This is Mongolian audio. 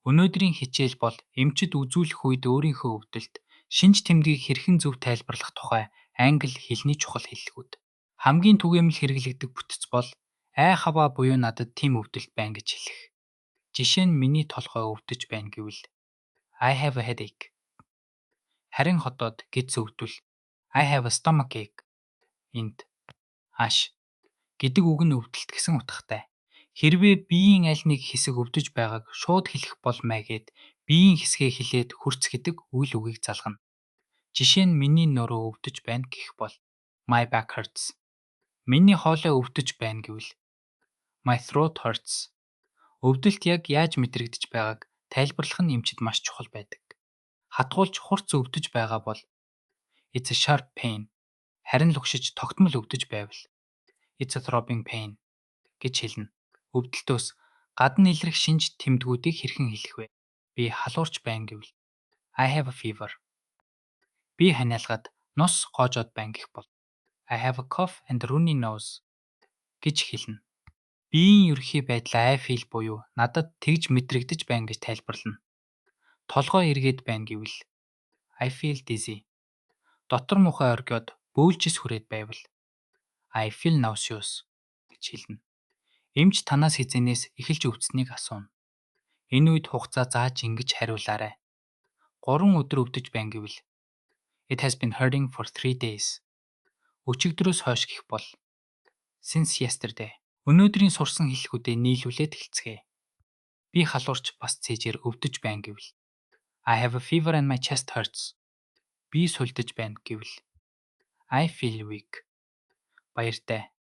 Өнөөдрийн хичээл бол эмчид үзүүлэх үед өөрийнхөө өвдөлт, шинж тэмдгийг хэрхэн зөв тайлбарлах тухай англи хэлний чухал хэллэгүүд. Хамгийн түгээмэл хэрэглэгдэх бүтэц бол "I have" буюу надад тийм өвдөлт байна гэж хэлэх. Жишээ нь, миний толгой өвдөж байна гэвэл "I have a headache". Харин ходоод, гэдэс өвдвөл "I have a stomachache". Энд "ach" гэдэг үг нь өвдөлт гэсэн утгатай. Хэрвээ биеийн аль нэг хэсэг өвдөж байгааг шууд хэлэх болмай гээд биеийн хэсгээ хэлээд хөрц гэдэг үйл үгийг залгана. Жишээ нь, миний нуруу өвдөж байна гэх бол "My back hurts". Миний хоолой өвдөж байна гэвэл "My throat hurts". Өвдөлт яг яаж мэдрэгдэж байгааг тайлбарлах нь эмчид маш чухал байдаг. Хатгуулж хурц өвдөж байгаа бол "It's a sharp pain". Харин лугшиж тогтмол өвдөж байвал "It's a throbbing pain" гэж хэлнэ. Өвдөлтөөс гадна илрэх шинж тэмдгүүдийг хэрхэн хэлэх вэ? Би халуурч байна гэвэл "I have a fever". Би ханиалгаад нус гоожоод байна гэх бол "I have a cough and a runny nose" гэж хэлнэ. Биеийн ерөнхий байдлаа "I feel" буюу надад тэгж мэдрэгдэж байна гэж тайлбарлана. Толгой эргээд байна гэвэл "I feel dizzy". Дотор мухай оргиод бөөлжис хүрээд байвал "I feel nauseous" гэж хэлнэ. Эмч танаас хэзээнээс эхэлж өвдсөнийг асууна. Энэ үед хугацаа зааж ингэж хариулаарай. 3 өдөр өвдөж байна гэвэл "It has been hurting for 3 days". Өчигдрөөс хойш гэх бол "Since yesterday". Өнөөдрийн сурсан хэллэгүүдээ нийлүүлээд хэлцгээе. Би халуурч бас цээжээр өвдөж байна гэвэл "I have a fever and my chest hurts". Би сулдаж байна гэвэл "I feel weak". Баяртай.